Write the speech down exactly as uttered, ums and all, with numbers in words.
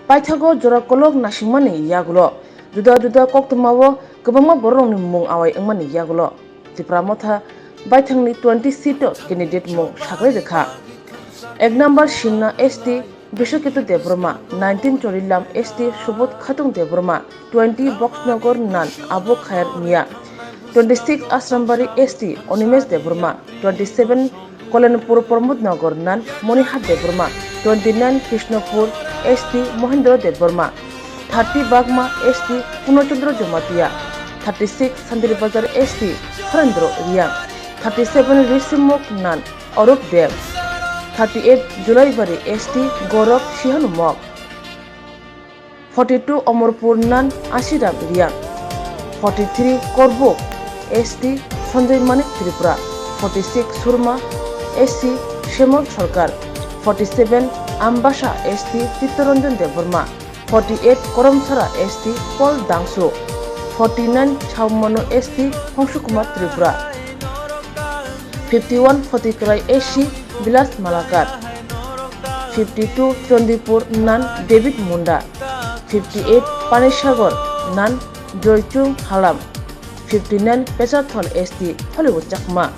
Paithago jora kolok nasingmani yagulo juda juda koktwmao kwbangma bororokni mung awai wngmani yagulo Tipra Motha baithangni twenty seat o candidate mung saklai rwkha. Ek number Simna S T Biswaketu Debbarma, nineteen Chorilam S T Subodh Khatung Debbarma, twenty Boxnagar Nan Abu Khair Mia, twenty six Asrambari S T Animesh Debbarma, twenty seven Kalanpur Pramod Nagar Nan Monihar Debbarma, twenty nine Krishnapur S T Mohendra Debbarma, thirty Bagma S T Purna Chandra Jamatia, thirty six Sandiri Bazar S T Surendra Reang, thirty seven Risimukh Nan Arup Deb, thirty eight Julaibari S T Gaurav Sihanu Mok, forty two Amarpur Nan Ashiram Reang, forty three Korbuk S T Sanjay Manik Tripura, forty six Surma S T Shemal Sarkar, forty seven Ambasa S T Chittaranjan Debbarma, forty eight Karamsara S T Paul Dangsu, forty nine Chowmano S T Hongsu Kumar Tripura, fifty one Photikarai S T Bilas Malakar, fifty two Chandipur Nan David Munda, fifty eight Panisagar Nan Joychung Halam, fifty nine Pechathal S T Hollywood Chakma.